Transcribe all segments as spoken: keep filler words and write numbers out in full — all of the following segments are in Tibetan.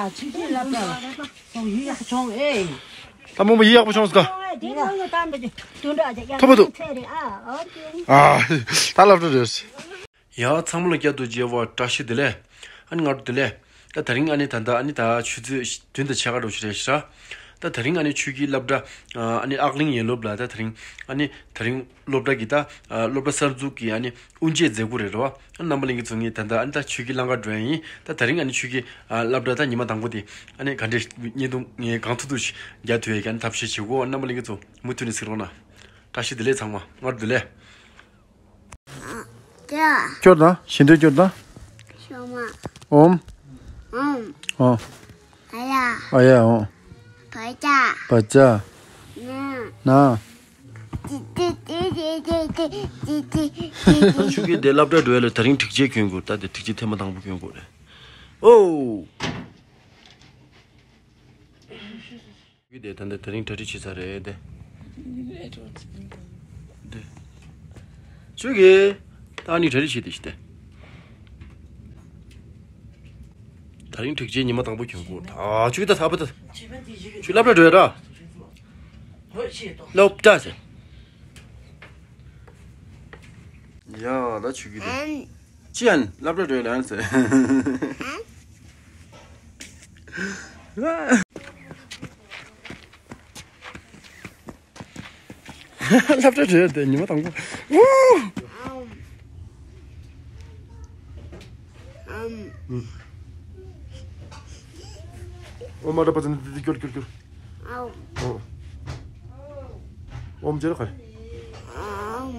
ཨ་ཆུ་ཆུ་ལབ་ལ་སོང་ཡི་ཡག་བྱུང་ཨེ། ད་མོ་མོ་ཡི་ཡག་པོ་བྱུང་ཟིག་ག་དེ་ལོ་ཡོ་དམ་པ་དུ་འགྲོ་ཨ་ཅག་ཡ་ཐོབ་པ་འདུག་ཚེ་རེ་ཨ་ཨོ་ཅུང་། ཨ་ད་ལབ་འགྲོ་རེད། ཡ་ཚང་མ་ལ་བསྐྱར་དུ་མཇལ་བ་བཀྲ་ཤིས་བདེ་ལེགས། ཨ་ནི་སྔ་དྲོ་བདེ་ལེགས། ད་དེ་རིང་ཨ་ནི་ད་ལྟ་ཨ་ནི་ད་ཆུ་ཚོད་བདུན་དང་ཕྱེད་ཀ་འགྲོ་ཆུ་རེད་ཤག་ད་དེ་རིང་ཨ་ནི་ཆོས་ཀྱི་སློབ་གྲྭ་ཨ་ནི་ཨག་གླིང་ཡན་སློབ་ལ་ད་དེ་རིང་ཨ་ནི་དེ་རིང་སློབ་གྲྭ་གི་ད་སློབ་གྲྭ་གསར་འཛུགས་ཀྱི་ཨ་ནི་དབུ་འབྱེད་མཛད་སྒོ་རེད་རོ། རྣམ་པ་ལྷན་རྒྱས་ཚོ་ངས་ད་ལྟ་ཨ་ནི་ད་ཆོས་ཀྱི་ལམ་ཁ་འགྲོ་ཡ་ཡིན། ད་དེ་རིང་ཨ་ནི་ཆོས་ཀྱི་སློབ་གྲྭ་ད་ཉི་མ་དང་པོ་དེ་ཨ་ནི་ག་འདྲས་བརྙན་ཐུང་ངས་གང་ཐུབ་ཐུབ་ཞིག་རྒྱག་ཐུབ་ཡ་གི་ཨ་ནི་ཐབས་ཤེས་བྱེད་དགོས། རྣམ་པ་ལྷན་རྒྱས་ཚོ་མུ་མཐུད་ནས་གཟིགས་རོགས་གནང་། བཀྲ་ཤིས་བདེ་ལེགས། ཚང་མ་སྔ་དྲོ་བདེ་ལེགས། སྐྱོར་དང་། ཞེ་འདོད་སྐྱོར་དང་། ཤོ་མ། ཨོམ། ཨོམ། ཨོ། ཨ་ཡ། ཨ་ཡ་ཨོ། བ་ཅ། བ་ཅ། ན། ན། ཆུ་གི་དེ་སློབ་གྲྭ་འགྲོ་ཡ་ལ་དེ་རིང་འགྲིག་ཆས་གྱོན་དགོས། ད་དེ་འགྲིག་ཆས་ཐེངས་མ་དང་པོ་གྱོན་དགོས་རེད། ཨོ། ཆུ་གི་དེ་ད་ལྟ་དེ་རིང་གྲ་སྒྲིག་བྱེད་ས་རེད་དེ། དེ། ཆུ་གི། ད་ནི་གྲ་སྒྲིག་བྱེད་དེ་ཤི་དེ། དེ་རིང་འགྲིག་ཆས་ཉི་མ་དང་པོ་གྱོན་དགོས། ཨ་ཆུ་གི་ད་ད་པ་ད། ཆུ་སློབ་གྲྭ་འགྲོ་ཡ་ར། སློབ་གྲྭ་ཟེར། ཡ་ད་ཆུ་གི་དེ། ཅི་ཡང་སློབ་གྲྭ་འགྲོ་ཡ་ལ་ཟེར། སློབ་གྲྭ་འགྲོ་ཡ་དེ་ཉི་མ་དང་པོ། ཨུ། ཨོ་མ་ར་པ་ཙན་དི་ཀྱོར་ཀྱོར་ཀྱོར། ཨོ། ཨོམ་ཅེར་ཁ། ཨོམ།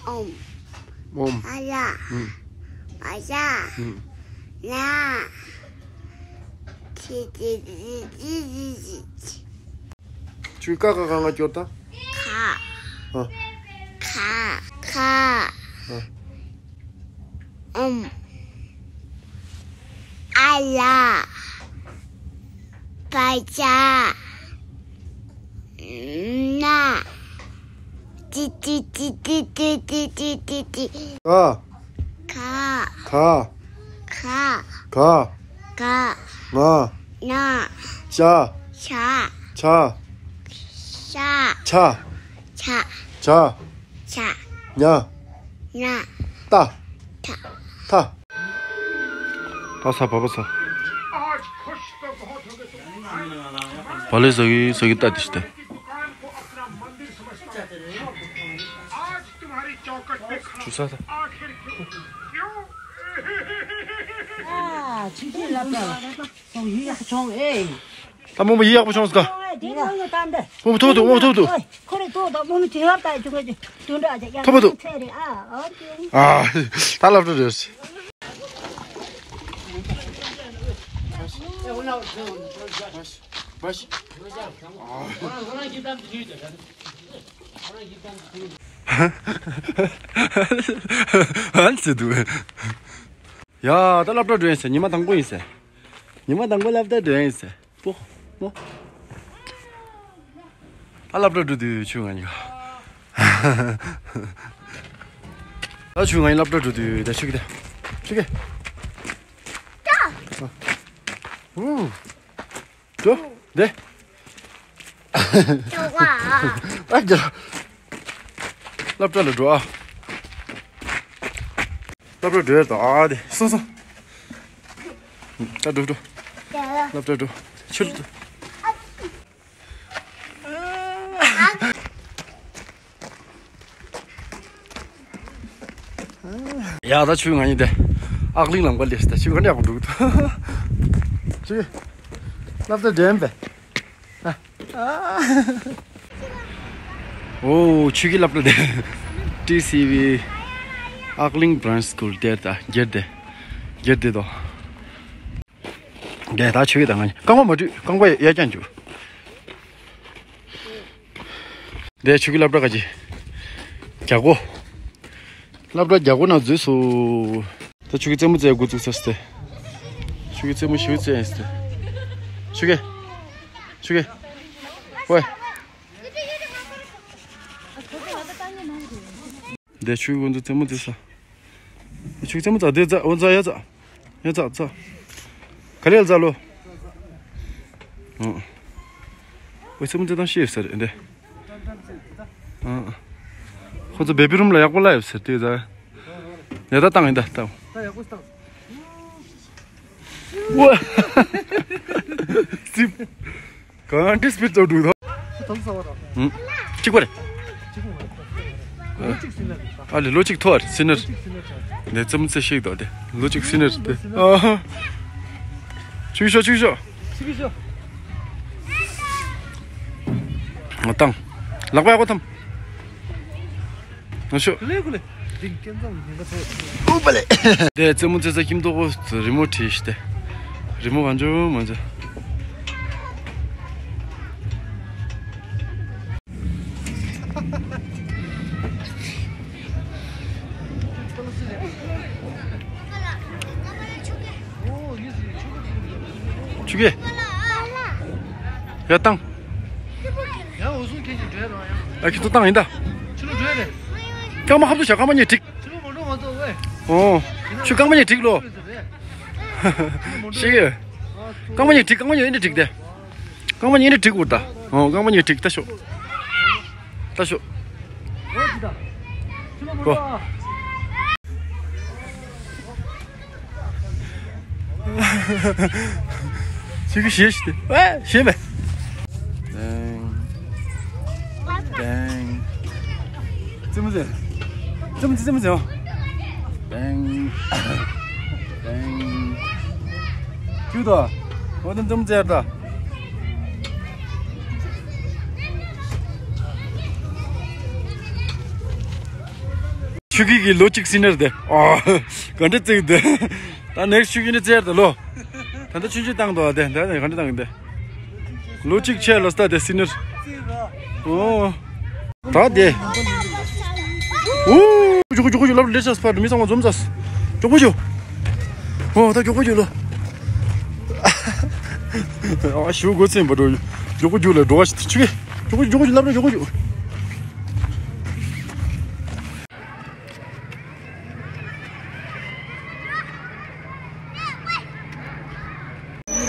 ཨོམ། ཨོམ། ཨ་ལ། ཨ་ཡ། ལ། ཅི་ཅི་ཅི། ཆུ་ཀ་ཀ་ག་ང་སྐྱོར་དང་། ཁ། ཨ། ཁ། ཁ། ཨ། ཨོམ། ཨ་ལ། བ་ཅ། ན། ཏི་ཏི་ཏི། ག། ག། ག། ག། ག། ག། ང་། ང་། ཅ། ཅ། ཆ། ཤ། ཆ། ཆ། ཇ། ཇ། ཉ། ཉ། ཏ། ཏ། ཐ། ད་ས་བབ་ས། བ་ལེ་ཟ་གི་ཟ་གི་ལྟ་དེ་ཤི་ཏེ། ཆུ་ས་ད། ཨ་ཆུ་ཆུ་ལབ་ལ་སོང་ཡི་ཡག་བྱུང་ཨེ། ད་མོ་མོ་ཡི་ཡག་པོ་བྱུང་ཟིག་ག་དེ་ལོ་ཡོ་དམ་པ། མོ་མོ་ཐོབ་འདུག་མོ་མོ་ཐོབ་འདུག་ཁོ་རེ་ཐོབ་འདུག་མོ་མོ་དེ་ལབ་ད་ཡ་ཆུ་ཁ་ཅིག་དུ་འདྲ་ཨ་ཅག་ཡ་ཐོབ་འདུག་ཚེ་རེ་ཨ་ཨོ་ཅུང་། ཨ། ད་ལབ་འགྲོ་རེད། ཨ་ཙི་འདུག་ཡ་ད་སློབ་གྲྭ་འགྲོ་ཡིན་ཟེར། ཉི་མ་དང་པོ་ཡིན་ཟེར། ཉི་མ་དང་པོ་སློབ་གྲྭ་འགྲོ་ཡིན་ཟེར། པོ། པོ། ད་སློབ་གྲྭ་འགྲོ་དུས་ཆུ་ང་གཉིས་ཀ་ད་ཆུ་ང་གཉིས་སློབ་གྲྭ་འགྲོ་དུས་ད་ཆུ་གི་ད། ཆུ་གི་ཨུ། འགྲོ། འདི། ཨ་རྒྱ། སློབ་གྲྭ་ལ་འགྲོ་ཨ། སློབ་གྲྭ་འགྲོ་ཡ་ད་ཨ་དེ་སོང་སོང་། ད་འགྲོ་འགྲོ། སློབ་གྲྭ་འགྲོ། ཕྱིར་འགྲོ། ཡ་ད་ཆུ་ང་གཉིས་དེ། ཨག་གླིང་ལམ་ཁ་ལས་ད་ཆུ་ག་འདྲ་ཡག་པོ་འགྲོ་གི་འདུག་ཆུ། སློབ་གྲྭ་འགྲིམ་པས། ཨོ་ཆུ་གི་སློབ་གྲྭ་དེ། ཊི་སི་ཝི། ཨག་གླིང་བྷ་རན་ཆི་སྐུལ་དེ་ད་སྒེར་དེ། སྒེར་དེ་དོ། དེ་ད་ཆུ་གི་ད་ང་གཉིས་རྐང་པ་མ་བཀྲུས་རྐང་པ་ཡར་རྒྱག་འཇུག་དེ་ཆུ་གི་སློབ་གྲྭ་ག་ཅི། རྒྱ་སྒོ། སློབ་གྲྭ་རྒྱ་སྒོ་ནང་འཛུལ་སོང་། ད་ཆུ་གི་རྩེད་མོ་རྩེ་འགོ་བཙུགས་ཚར་སྟེ། ཆུ་གི་རྩེད་མོ་ཞེ་པོ་རྩེ་ཡིན་སྟེ། ཆུ་གི་ཆུ་གི་ཝེ། དེ་ཆུ་གི་འགོ་འཛུགས་རྩེད་མོ་རྩེ་ས། ཆུ་རྩེད་མོ་རྩེ་དེ་རྩེ། འོ་རྩེ། ཡ་རྩེ། ཡ་རྩེ་རྩེ། ག་ལེར་རྩེ་ལོ། ཨོ། འོ་རྩེད་མོ་རྩེ་སྟངས་ཤེས་ཟེར་འདི། ཨོ། ཁོ་ཚོ་བེ་བི་རུམ་ལ་ཡག་པོ་ལ་ཡོད་ཟེར་དེ་ད། ཡ་ད་བཏང་ཡིན་ད་བཏང་། ད་ཡག་པོ་བཏང་། ཝ། སིབ། གང་འདྲ་སྤིད་ཙོ་འདུག་ད། ཐོབ་ས་བ་ར། ཧུམ། གཅིག་པ་རེད། གཅིག་པ་རེད། ལོ་གཅིག་སི་ནར་རེད། ཨ་ལེ་ལོ་གཅིག་ཐོ་རེད་སི་ནར། ལོ་གཅིག་སི་ནར་ཆགས། ནས་ཙམ་ཚེ་ཤིག་དོ་དེ་ལོ་གཅིག་སི་ནར་དེ། ཨ་ཧ། ཆུ་ཤོ་ཆུ་ཤོ། ཆུ་ཤོ། ང་བཏང་། ལག་པ་ཡག་པོ་ཐམ། ང་ཤོ། ཀུ་ལེ་ཀུ་ལེ། འདི་སྐྱེམས་ཙམ་ཉེན་ཁ་ཚོད། ཨུ་པ་ལེ། དེ་རྩེད་མོ་རྩེ་ས་ཁྱིམ་ཐོག་གོ་རི་མོ་བྲིས་ཤི་དེ། རི་མོ་གང་བྱུང་མ་བྱུང་། ཆུ་གེ། ཡ་བཏང་། ཡང་འོ་སུ་ཁྱེད་ཀྱི་འགྲོས་རང་ཡང་། ཨ་ཁྱེད་ཚོ་བཏང་ཡིན་ད། ཕྱི་ལོ་འགྲོས་རེད། རྐང་མ་ཧབ་ཏུ་བཞག་རྐང་མ་གཉིས་བསྒྲིགས། ཕྱི་ལོ་མ་འགྲོ་ང་ཚོ་ཝེ། ཨོ། ཆུ་རྐང་མ་གཉིས་བསྒྲིགས་ལོ། ཤེས་གི། རྐང་མ་གཉིས་བསྒྲིགས། རྐང་མ་གཉིས་གཉིས་བསྒྲིགས་ཏེ། རྐང་མ་གཉིས་གཉིས་བསྒྲིགས་དགོས་ད། ཨོ་རྐང་མ་གཉིས་བསྒྲིགས་ད་ཤོག་ད་ཤོག་གོ། ཆི་གི་ཞེས་ཞེས་ཏེ། ཨེ་ཞེས་མེད། དེང་། དེང་། ཙི་མོ་ཟེར། ཙི་མོ་ཙི་ཙི་མོ་ཟེར། དེང་། དེང་། ཁྱོད་དོ། འོ་དེ་ཙི་མོ་ཟེར་ད། ཆུ་སྐྱིད་ཀྱི་ལོ་གཅིག་སི་ནར་དེ། ཨ། ག་འདྲ་བརྩིགས་དེ། ད་ནེགསི་ཆུ་སྐྱིད་ནི་བཙལ་དེ་ལོ། ད་ལྟ་ཆུང་ཆུང་བཏང་དོ་དེ་ད་ག་འདྲ་བཏང་གི་དེ། ལོ་གཅིག་ཆེ་ལོ་སྟ་དེ་སི་ནར། ཨོ། ད་དེ། ཨོ། མགྱོགས་པོ་མགྱོགས་པོ་ལབ་ལས་ཆ་སྤར་མི་ཚང་མ་འཛོམས་ཚར། མགྱོགས་པོ་མགྱོགས། ཨོ་ད་མགྱོགས་པོ་མགྱོགས་ལོ། ཨ་ཞུ་དགོས་ཚེ་འབའ་འགྲོ། མགྱོགས་པོ་མགྱོགས་ལ་འགྲོ་བ་ཞིག་ཆུ་གེ། མགྱོགས་པོ་མགྱོགས་པོ་ལབ་རོགས་མགྱོགས་པོ་མགྱོགས།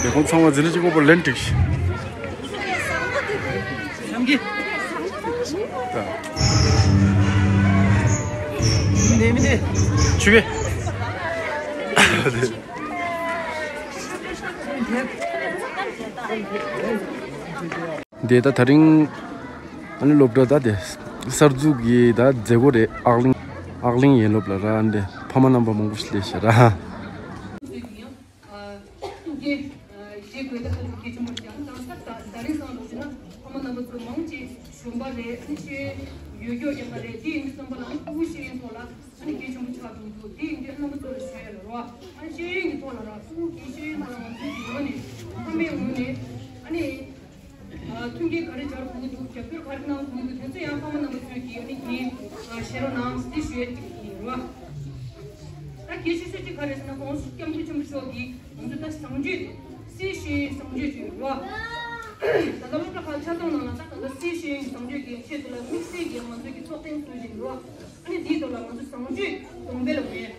དེ་ཁོང་ཚང་མ་འཛིན་གྲྭ་གཅིག་པོ་པོ་ལན་འགྲིག་ཤི། ཆུ་གེ། འདི་ད་ད་རིང་ཨ་ནི་སློབ་གྲྭ་ད་དེ་གསར་འཛུགས་ཀྱི་ད་མཛད་སྒོ་རེད། ཨག་གླིང་ཨག་གླིང་ཡན་སློབ་ལ་ར་འདི་ཕ་མ་རྣམ་པ་མང་པོ་ཞིག་སླེབས་ཤག་ར། ཐུགས་རྗེ་ཆེ། ཁོས་ད་ཁ་ཐུག་གི་ཆེན་པོ་ཞིག་ཡང་དང་ས་ད་རིང་སང་ལོ་ཞིག་ན་ཕ་མ་རྣམ་པ་ཚོ་མང་ཆེ་གཞོན་པ་རེད། ཨ་ནི་ཤེས་ཡོན་ཡོད་རྒྱུ་ཡོད་མཁན་རེད། དེ་ཡིན་དུས་ཙམ་པ་ལ་ཨ་ནི་ཕྲུ་གུ་ཤེས་ཡོན་ཐོག་ལ་ཨ་ནི་གལ་ཆེན་པོ་ཆགས་འདུག་འདུག་དེ་ཡིན་དུས་རྣམ་པ་ཚོ་ལ་ཞུ་ཡ་ལ་རོ། ཨ་ནི་ཤེས་ཡོན་གྱི་ཐོག་ལ་ར་ཕྲུ་གུ་གི་ཤེས་ཡོན་ཐོག་ལ་ང་ཚོའི་གི་ངོས་ནས་ཕ་མའི་ངོས་ནས་ཨ་ནི། མཐུན་རྐྱེན་ག་རེ་སྦྱར་དགོས་འདུག་རྒྱབ་སྐྱོར་ག་རེ་གནང་དགོས་འདུག་དེ་ཚོ་ཡང་ཕ་མ་རྣམ་པ་ཚོས་ཀྱིས་ཨ་ནི་ངས་ཤེས་རོགས་གནང་ཟེར་ཞུ་ཡ་ཅིག་ཡིན་རོ། ད་གལ་ཆེ་ཤོས་ཅིག་ག་རེ་ཟེར་ན་༸གོང་ས་༸སྐྱབས་མགོན་ཆེན་པོ་མཆོག་གིས་ང་ཚོ་ད་བཟང་སྤྱོད་སྲིད་ཞིའི་བཟང་སྤྱོད་ཅིག་ཡོད་རོ། ད་ལྟ་སློབ་གྲྭ་ཁག་ཆ་ཚང་ནང་ལ་ད་ད་ལྟ་སྲིད་ཞིའི་བཟང་སྤྱོད་ཀྱི་ཆེད་དུ་ལ་དམིགས་བསལ་གྱིས་ང་ཚོ་གི་ཚོགས་ཐེངས་བཟོས་བཞིན་རོ། ཨ་ནི་དེའི་ཐོག་ལ་ང་ཚོ་བཟང་སྤྱོད་གོང་འཕེལ་ལ་ངེས།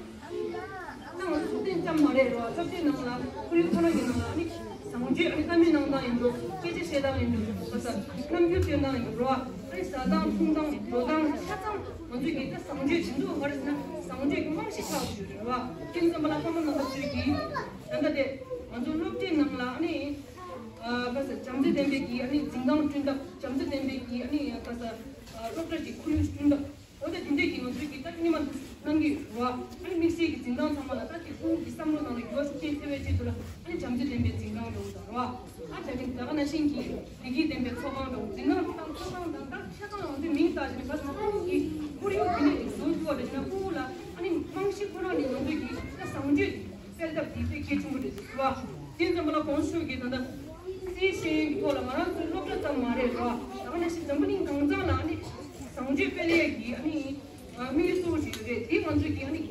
ད་ང་ཚོ་ཚོགས་ཐེངས་ཙམ་མ་རེད་རོ། ཚོགས་ཐེངས་ནང་ལ་ཁོར་ཡུག་ཁོ་ན་གི་ནང་ལ་ཨ་ནི་བཟང་སྤྱོད་ཨ་ནི་བཀའ་མོལ་གནང་སྟངས་ཡིན་འགྲོ། སྐད་ཆ་བཤད་སྟངས་ཡིན་འགྲོ། ག་ས་རྣམ་འགྱུར་སྟོན་སྟངས་ཡིན་འགྲོ་རོ། ཨ་ནི་ཟ་སྟངས་འཐུང་སྟངས་འགྲོ་སྟངས་ཆ་ཚང་ང་ཚོས་ཀྱི་ད་བཟང་སྤྱོད་དེ་ཚོ་ག་རེ་ཟེར་ན་བཟང་སྤྱོད་ཀྱི་རྨང་གཞི་ཆགས་ཡོད་རེད་རོ། དེ་ཙམ་པ་ལ་ཕ་མ་རྣམ་པ་ཚོས་ཀྱི་ད་ལྟ་དེ་ང་ཚོ་སློབ་གྲྭའི་ནང་ལ་ཨ་ནི་ག་ས་བྱམས་བརྩེ་ལྡན་པའི་གི་ཨ་ནི་འཛིན་ཁང་བསྐྲུན་སྟངས། བྱམས་བརྩེ་ལྡན་པའི་གི་ཨ་ནི་ག་ས་སློབ་གྲྭ་གི་ཁོར་ཡུག་བསྐྲུན་སྟངས། འོ་ད་དེ་འདྲས་ཀྱི་ང་ཚོས་ཀྱི་ད་སྔོན་མ་གནང་གི་རོ། ཨ་ནི་དམིགས་བསལ་གྱི་འཛིན་ཁང་ཚང་མ་ལ་ད་དེ་ཁོང་གི་བསམ་བློ་ནང་ལ་འགྱུར་བ་ཞིག་སྐྱེས་ཐུབ་པའི་ཆེད་དུ་ལ་ཨ་ནི་བྱམས་བརྩེ་ལྡན་པའི་འཛིན་ཁང་འགྲོ་དང་རོ། ཨ་ད་གིན་ད་ག་ནང་བཞིན་གྱི་བདེ་སྐྱིད་ལྡན་པའི་ཚོགས་ཁང་འགྲོ། འཛིན་ཁང་དང་ཚོགས་ཁང་དང་ད་ཆ་ཚང་ང་ཚོའི་མིང་བཏགས་བྱས་ནས་ག་ས་ཁོང་གི་ཁོར་ཡུག་དེ་ནས་བཟོ་ཐུབ་པ་རེད་ན། ཕྲུ་གུ་ལ་ཨ་ནི་རྨང་གཞི་ཁོ་རང་ནས་ང་ཚོས་ཀྱི་ད་བཟང་སྤྱོད་སྤེལ་ཐབས་དེ་དཔེ་གལ་ཆེན་པོ་རེད་ཟེར་བ། དེ་ཙམ་པ་ལ་གོང་ས་མཆོག་གིས་ད་ལྟ་སྲིད་ཞུའི་ཐོག་ལ་ང་རང་ཚོའི་སློབ་གྲྭ་ཙམ་མ་རེད་རོ། ད་ག་ནང་བཞིན་འཛམ་བུ་གླིང་གང་ཚང་ལ་ཨ་ནི་བཟང་སྤྱོད་སྤེལ་ཡས་ཀྱི་ཨ་ནི་དམིགས་ཡུལ་གཙོ་བོ་ཞིག་ཡོད་རེད། དེ་ང་ཚོས་ཀྱིས་ཨ་ནི་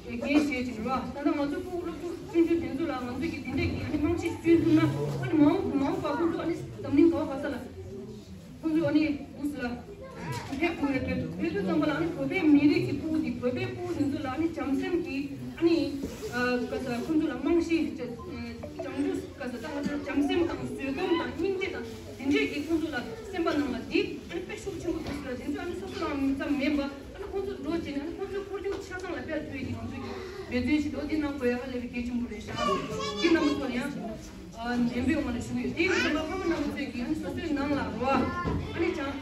འགན་བཞེས་བྱས་རོ། ད་ལྟ་ང་ཚོ་ཕྲུ་གུ་སློབ་ཕྲུག་ཆུང་ཆུང་དེ་ཚོ་ལ་ང་ཚོས་ཀྱིས་དེ་འདྲས་ཀྱི་ཨ་ནི་རྨང་གཞི་བསྐྲུན་ཐུབ་ན་ཨ་ནི་མ་འོངས་མ་འོངས་པ་ཁོང་ཚོ་ཨ་ནི་འཛམ་གླིང་ག་བ་ག་ས་ལ། ཁོང་ཚོས་ཨ་ནི་འུ་ཟི་ལ་ཕེབས་དགོས་རེད། ཕེབས་དུས་ཙམ་པ་ལ་ཨ་ནི་བོད་པའི་མི་རིགས་ཀྱི་ཕྲུ་གུ་འདི་བོད་པའི་ཕྲུ་གུ་འདི་ཚོ་ལ་ཨ་ནི་བྱམས་སེམས་ ཨ་ནི། ཨ་ག་ས་ཁོང་ཚོ་ལ་རྨང་གཞི་བྱ་ཨ་བྱང་ཆུབ་ག་ས་ད་ང་ཚོ་བྱམས་སེམས་དང་བཟོད་སྒོམ་དང་སྙིང་རྗེ་དང་དེ་འདྲས་ཀྱི་ཁོང་ཚོ་ལ་སེམས་པ་ནང་ལ་འདི་ཨ་ནི་དཔེ་ཤུགས་ཆེན་པོ་འདུག་ཟེར་བ་དེ་ཚོ་ཨ་ནི་སོ་སོ་རང་ཙམ་མིན་པ་ཨ་ནི་ཁོང་ཚོ་འགྲོ་བྱས་ནས་ཨ་ནི་ཁོང་ཚོའི་འཁོར་རྒྱུག་ཆ་ཚང་ལ་དཔེ་ཐུབ་ཡས་ཀྱི་ང་ཚོ་གི་འབད་བརྩོན་ཞིག་འདུག་འདི་གནང་དགོས་ཡ་ཧ་ལས་པའི་གལ་ཆེན་པོ་རེད་ཤག་འདི་རྣམ་པ་ཚོ་ལ་ཡང་ཨ་ནན་པོའི་ངང་ནས་ཞུ་གི་ཡོད། དེ་ཡིན་དུས་ཕ་མ་རྣམ་པ་ཚོས་ཀྱིས་ཨ་ནི་སོ་སོའི་ནང་ལ་རོ་ཨ་ནི་ཅང་།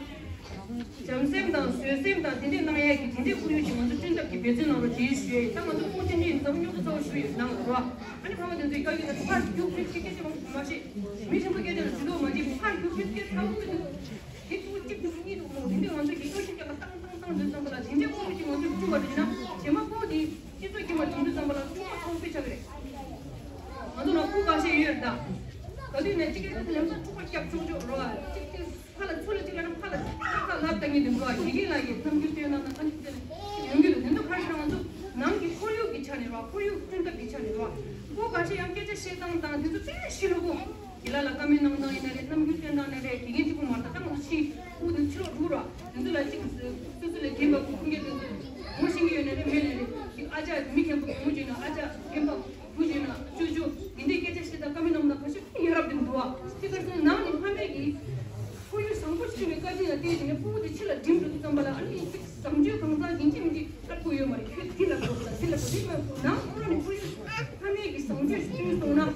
བྱམས་སེམས་དང་བཟོད་སེམས་དང་དེ་འདྲས་གནང་ཡས་ཀྱི་དེ་འདྲས་ཁོར་ཡུག་ཅིག་ང་ཚོ་བསྐྲུན་ཐབས་ཀྱི་འབད་བརྩོན་གནང་རོགས་བྱེད་ཞུ་ཡས་ཡིན། ད་ང་ཚོ་ཁོང་ཆུང་ཆུང་ཡིན་ཙང་རྙོག་དྲ་ཚ་བོ་ཞུ་ཡོད་ནང་རོ། ཨ་ནི་ཕ་མ་དེ་ཚོས་བཀའ་བཀྱོན་དང་ཕར་རྒྱུག་ཁྱོད་ཀྱི་སྐད་ཆ་མང་པོ་མ་བཤད། མི་ཆེན་པོ་སྐད་ཆ་ལ་ཇུས་གཏོགས་མ་བྱེད། ཕར་རྒྱུག་ཁྱོད་སྐད་ཚ་བོ་མི་འདུག་དེ་ཐུག་གཅིག་ཐུག་གཉིས་འདུག་མོ་དེ་འདྲས་ང་ཚོ་གི་བཀའ་བཀྱོན་རྒྱབ་ལ་བཏང་བཏང་བཏང་འདུག་ཙམ་པ་ལ་དེ་འདྲས་ཁོར་ཡུག་ཅིག་ང་ཚོས་བསྐྲུན་པ་རེད་ན་རྗེས་མ་ཁོ་དེ་སྤྱི་ཚོགས་ཀྱི་མ་དུང་དུ་ཙམ་པ་ལ་ཐུག་པ་ཐོག་པའི་ཆགས་ཀྱི་རེད། ང་ཚོ་ལ་སྐུ་འགའ་ཤས་ཡོད་རེད་ད། ག་དུས་ནས་གཅིག་གིས་ལམ་སང་འཁྲུག་པ་རྒྱབ་ཆོག་ཆོག་རོ། གཅིག་གིས་ཕར་ལ་ཚུར་ལ་གཅིག་ལ་ནི་ཕར་ལ་ཕར་ལ་ལབ་བཏང་གི་འདུག་ག་ཡི་གེ་ལ་ཡི་རྣམ་འགྱུར་སྟོན་ན་ན་ཨ་ནི་ཚེ་ནི་ཡོང་གི་འདུག་དེ་ཚོ་ག་རེ་ང་ཚོ་ནང་གི་ཁོར་ཡུག་གི་ཆ་ནས་རོ། ཁོར་ཡུག་བསྐྲུན་ཐབས་ཀྱི་ཆ་ནས་རོ། སྐུ་འགའ་ཤས་ཡང་སྐད་ཆ་བཤད་སྟངས་དང་དེ་ཚོ་དཔེ་ཞི་ལུ་གོ། དགེ་ལགས་ལ་བཀའ་མོལ་གནང་སྟངས་ཡིན་ན་རེད། རྣམ་འགྱུར་སྟོན་སྟངས་ནས་རེད། དགེ་རྒན་གཅིག་པུ་མ་རེད་ད། ད་ང་ཚོ་ཕྱི་དབུགས་དེ་ཕྱི་ལོགས་འགྲོ་རོ། དེ་ཚོ་ལ་གཅིག་སོ་སོ་ལས་རྒན་པ་ཁུངས་སྐྱེལ་དེ་ཚོ་ངོ་ཤེས་ཀྱི་ཡོད་ན་རེད། མེད་ན་རེད། གཅིག་ཨ་ཅག་མི་རྒན་པ་ངོ་བྱས་ན་ཨ་ཅག་རྒན་པ་བུ་བྱས་ན་ཅོ་ཅོ་འདི་འདྲའི་སྐད་ཆ་བཤད་ད་བཀའ་མོལ་གནང་ན་ཁ་ཤས་ཡ་རབས་དེ་འདུག་ཨ། དེ་ག་ཚོད་ནང་ནས་ཕ་མས་ཀྱིས་ཁོར་ཡུག་བཟང་པོ་ཞིག་བསྐྲུན་པའི་བཀའ་དྲིན་ལ་བརྟེན་བྱས་ནས་ཕྲུ་གུ་དེ་ཕྱི་ལ་འགྲིམ་འགྲོ་དུས་ཙམ་པ་ལ་ཨ་ནི་གཅིག་བཟང་སྤྱོད་གང་ཚང་ཡིན་གཅིག་མིན་གཅིག་ལྟ་དགོས་ཡོད་མ་རེད། ཁྱོད་འདི་ལ་འགྲོ་དགོས་ལ་འདི་ལ་འགྲོ་འདི་ལ་འགྲོ་ནང་ཁོ་རང་ནས་ཁོར་ཡུག་ཕ་མས་ཀྱིས་བཟང་སྤྱོད་ཞིག་བསྐྲུན་སོང་ན་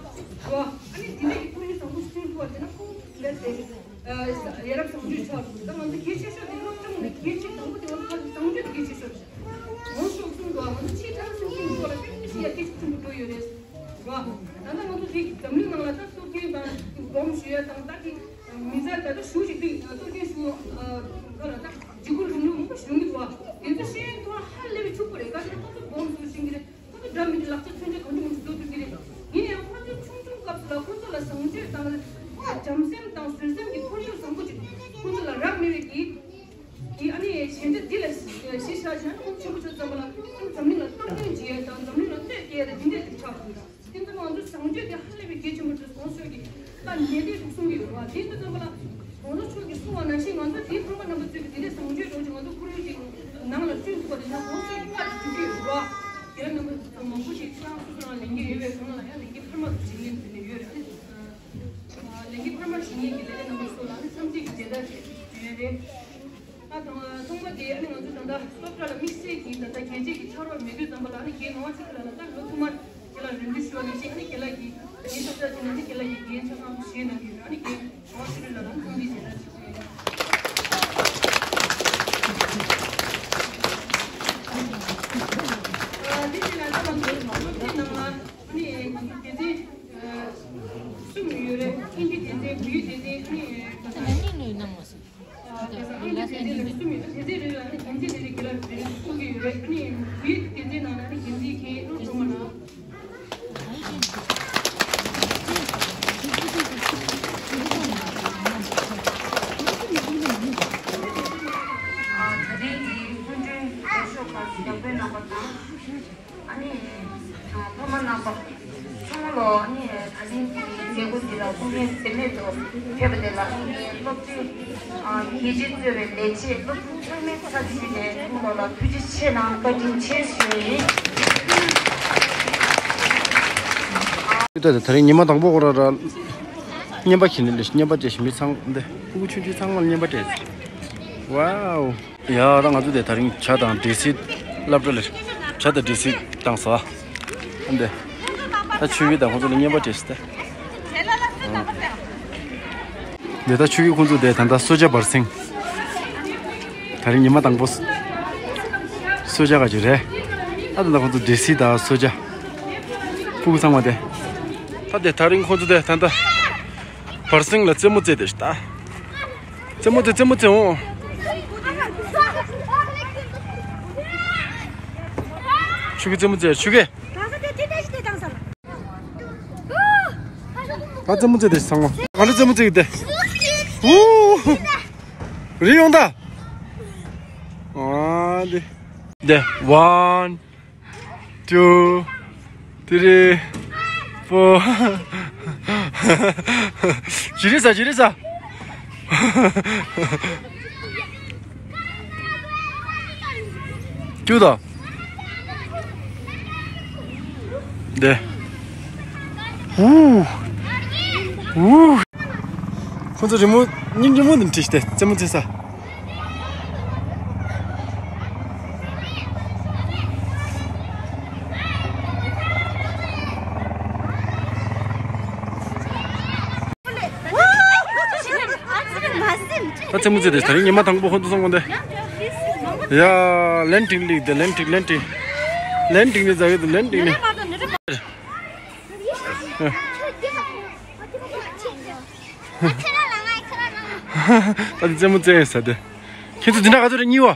འགྲོ་ཨ། ཨ་ནི་འདི་འདྲ་གི་ཁོར་ཡུག་བཟང་པོ་ཞིག་བསྐྲུན་ཐུབ་པ་བྱས་ན་ཁོ་ལས་དེ། ཡ་རབས་བཟང་སྤྱོད་ཆགས་འདུག་ད་ང་ཚོ་གལ་ཆེ་ཤོས་དེ་སློབ་སྦྱོང་ནས་གལ་ཆེ་དང་པོ་དེ་ང་ཚོ་བཟང་སྤྱོད་དེ་གལ་ཆེ་ཤོས་རེད། ངོ་ཤོག་གསུམ་འདུག་ང་ཚོ་ཕྱིའི་ཁྲག་སེམས་ཅན་ཚོ་ལ་དཔེ་མི་སྲིད་ཡ་སྐད་ཆ་ཆེན་པོ་འགྲོ་ཡོད་རེད། རེད་བ། ད་ལྟ་ང་ཚོ་དེ་འཛམ་གླིང་ནང་ལ་ད་སྲོལ་རྒྱུན་དང་སྒོམ་ཞུ་ཡ་དང་ད་དེ་མི་ཚེ་ད་ལྟ་ཞུ་ཞིག་དེ་སྲོལ་རྒྱུན་ཞུ་ག་ལ་ད་འཇིགས་སྐུལ་རིང་ལུགས་མང་པོ་ཞིག་ཡོང་གི་འདུག་བ། དེ་ཚོ་ཤེས་ཡོན་ཐོག་ཧ་ལས་པའི་ཕྱུག་པོ་རེད། ག་ཚོད་ཁོ་ཚོ་སྒོམ་ཞུ་ཤེས་ཀྱི་རེད། ཁོ་ཚོ་འདྲ་མི་འདྲ་ལག་ཆ་མཚོན་ཆ་གང་འདྲ་མང་པོ་ཞིག་བཟོ་ཐུབ་ཀྱི་རེད། ཡིན་ནའང་ཁོ་ཚོའི་ཆུང་ཆུང་སྐབས་སུ་ལ་ཁོ་ཚོ་ལ་བཟང་སྤྱོད་དང་བྱམས་སེམས་དང་བཟོད་སེམས་ཀྱི་ཁོར་ཡུག་བཟང་པོ་ཅིག་ཁོ་ཚོ་ལ་རག་མེད་པའི་གི་དེ་ཨ་ནི་གཞན་དེ་འདི་ལ་གཞི་བཞག་བྱས་ན་ཁོང་ཆེན་པོ་ཆགས་ཙམ་པ་ལ་ཨ་ནི་འཛམ་གླིང་ལ་སྟངས་སྟོན་བྱེད་ཡས་དང་འཛམ་གླིང་ལ་གནོད་སྐྱེལ་ཡས་དང་འདི་འདྲས་དེ་ཆགས་འདུག་དེ་ཚོ་ང་ཚོ་བཟང་སྤྱོད་དེ་ཧ་ལས་པའི་གལ་ཆེན་པོ་འདུག་གོང་ས་མཆོག་གིས་ད་ཉེ་དེ་འདུག་གསུང་གི་ཡོད་པ། དེ་ཚོ་ཙམ་པ་ལ་གོང་ས་མཆོག་གིས་གསུང་བ་ནང་བཞིན་ང་ཚོ་དེའི་ཕ་མ་རྣམ་པ་ཚོས་ཀྱི་དེ་འདྲས་བཟང་སྤྱོད་འགྲོ་ཅིག་ང་ཚོ་ཁོར་ཡུག་ཅིག་ནང་ལ་བསྐྲུན་ཐུབ་པ་དེ་ཚོ་གོང་ས་མཆོག་གིས་བཀའ་ཞུ་གི་ཡོད་པ། དེ་རྣམ་པ་ཚོ་མང་པོ་ཞིག་ཁྱེད་རང་སོ་སོ་རང་ལས་འགན་ཡོད་པའི་སྒང་ལ་ཡང་ལས་འགན་འཕར་མ་ཞིག་ངེས་འཛིན་ནས་ཡོད་རེད། ལས་འགན་འཕར་མ་ཞིག་ངེས་ཀྱི་ལས་ཀ་རྣམ་པ་ཚོ་ལ་ནི་འཚམས་གཟིགས་ཀྱི་མཇལ་དར་ཞིག་ཡོད་རེད། ཨ་དང་ཐོག་མ་དེ་ཨ་ནི་ང་ཚོ་ད་ལྟ་སློབ་གྲྭ་ལ་དམིགས་བསལ་གྱིས་ད་ལྟ་རྒྱལ་གཅེས་ཀྱི་ཕྱག་རོགས་མེད་དུས་ཙམ་པ་ལ་ཨ་ནི་རྒན་ངག་དབང་ཆོས་སྐྱིད་ལགས་ལ་ད་ལོ་ཐོག་མར་རྒན་ལགས་རེ་འདུན་ཞུ་བ་ནང་བཞིན་ཨ་ནི་རྒན་ལགས་ཀྱིས་རྒན་སློབ་གྲྭ་ཕྱིན་ནས་ཨ་ནི་རྒན་ལགས་ཀྱིས་རྒན་ཆ་ཚང་བཞེས་གནང་གི་ཡོད། ཨ་ནི་རྒན་ངག་དབང་ཆོས་སྐྱིད་ལགས་ལ་འཚམས་འདྲི་བྱེད་ན་ཞུ་ཡིན། ཨ་དེ་བཞིན་ལ་ད་ང་ཚོའི་སློབ་གྲྭའི་ནང་ལ་ཨ་ནི་ང་ཚོ་སྡེ་ཚན་གསུམ་ཡོད་རེད། དབྱིན་ཇི་སྡེ་ཚན། བོད་ཡིག་སྡེ་ཚན། ཨ་ནི་ཨ་ནི་ཨ་ནི་ཨ་ནི་སྡེ་ཚན་ལ་གསུམ་ཡོད། སྡེ་ཚན་རེ་ལ་ཨ་ནི་འགན་འཛིན་རེ་རེ་གི་ལ་རེ་རེ་བསྐོ་གི་ཡོད་རེད། ཨ་ནི་བོད་ཡིག་སྡེ་ཚན་ནང་ལ་ཨ་ནི་འགན་འཛིན་གྱིས་སློབ་སྦྱོང་མ་གནང་། ད་རེས་ཀྱི་སྐུ་མགྲོན་ལས་ཤོག་ཁག་གི་ཡག་པོའི་རྣམ་པ་དང་། ཨ་ནི་ཕ་མ་རྣམ་པ་ཚང་མ་ལོ། ཨ་ནི་ད་ཐེངས་ཀྱི་མཛད་སྒོ་འདི་ལ་སྐུ་ངལ་འཛེམས་མེད་དུ་ཕེབས་པ་དེ་ལ་ཨ་ནི་སློབ་གྲྭའི་རྒྱལ་སྤྱིའི་གཙོས་པའི་ལས་བྱེད་སློབ་ཕྲུག་ཚང་མའི་ཚབ་ཞུས་ནས་ཚང་མ་ལོ་ལ་ཐུགས་རྗེ་ཆེ་གནང་། བཀའ་དྲིན་ཆེ་ཞུ་ཡིན། ད་ད་རིང་ཉི་མ་དང་པོ་ཁོ་ར་ར་རྔན་པ་ཁྱེར་ནས་ལས་རྔན་པ་སྤྲད་ཤིང་མི་ཚང་འདི་ཕྲུ་གུ་ཆུང་ཆུང་ཚང་མ་ལ་རྔན་པ་སྤྲད། ཝའོ། ཡ་ད་ང་ཚོ་དེ་ད་རིང་ཇ་དང་འབྲས་སིལ། སློབ་གྲྭ་ལ་ཇ་དང་འབྲས་སིལ་བཏང་ཟ། ཨ་འདི་ད་ཆོས་སྐྱིད་དང་ཁོང་ཚོ་ལ་རྔན་པ་སྤྲད་ཤག་སྟེ། འདི་ད་ཆོས་སྐྱིད་ཁོང་ཚོ་དེ་ད་ད་གསོལ་ཇ་བར་སེང་། ད་རིང་ཉི་མ་དང་པོ་གསོལ་ཇ་ག་ཅིག་རེད། ད་ད་ད་ཁོང་ཚོ་འབྲས་སིལ་དང་གསོལ་ཇ། ཕྲུ་གུ་ཚང་མ་དེ། ད་དེ་ད་རིང་ཁོང་ཚོ་དེ་ད་ད་བར་སེང་ལ་རྩེད་མོ་རྩེ་དེ་ཤག་ད། རྩེད་མོ་རྩེ། རྩེད་མོ་རྩེ་འོང་། ཆུ་གི་རྩེད་མོ་རྩེ། ཆུ་གི། ད་རྩེད་མོ་རྩེ་དེ་ཚང་མ། ག་འདྲ་རྩེད་མོ་རྩེ་གི་དེ། ཨུ། རི་ཡོང་ད། ཨ་དེ། དེ། One, two, three, four. ཇི་རི་ས། ཇི་རི་ས། ཅུ་ད། འདི། ཧུ། ཧུ། ཁོང་ཚོ་རི་མོ་སྙིང་རྗེ་མོ་འདི་བྲིས་ཏེ་རྩེད་མོ་རྩེ་ས། ད་རྩེད་མོ་རྩེ་དེ་ད་རིང་ཉི་མ་དང་པོ་ཁོང་ཚོ་སོང་གོ་འདི། ཡ། ལན་ཏིང་ལིག་དེ་ལན་ཏིང་ལན་ཏིང་། ལན་ཏིང་ནི་ཟ་གི་འདུག་ལན་ཏིང་ནི། ད་དེ་རྩེད་མོ་རྩེ་ཡིན་ས་དེ། ཁྱེད་ཚོ་འདི་འདྲ་ག་ཚོད་རེད། གཉིས་པ།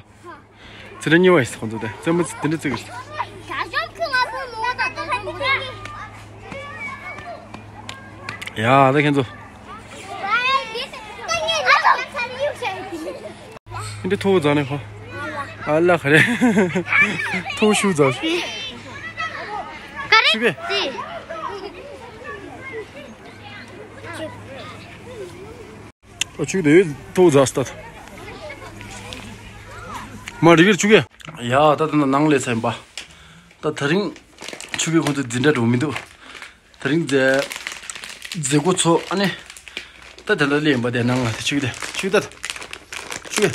ཚེ་རིང་གཉིས་པ་ཡིན་ས་ཁོང་ཚོ་དེ་རྩེད་མོ་འདི་འདྲ་རྩེ་གི་རེད། ཡ་ད་ཁྱེད་ཚོ། འདི་ཐོག་རྫ་ནས་ཁོ། ཨ་ལ་ག་རེ། ཐོག་ཤུ་རྫ། ག་རེ། ཆུ་བེ། ཨ་ཆུ་དེ་ཐོག་རྫ་སྟ། མ་རི་གིར་ཆུ་གེ། ཡ་ད་ད་ནང་ལས་ཚན་པ། ད་ད་རིང་ཆུ་གེ་ཁོང་ཚོ་འཛིན་གྲྭ་འགྲོ་མི་འདུག་ད་རིང་མཛད། མཛད་སྒོ་ཚོ་ཨ་ནི། ད་དེ་འདྲ་ལས་ཡིན་པ་དེ་ནང་ལ་དེ་ཆུ་གི་དེ་ཆུ་གི་ད་ཆུ་གི།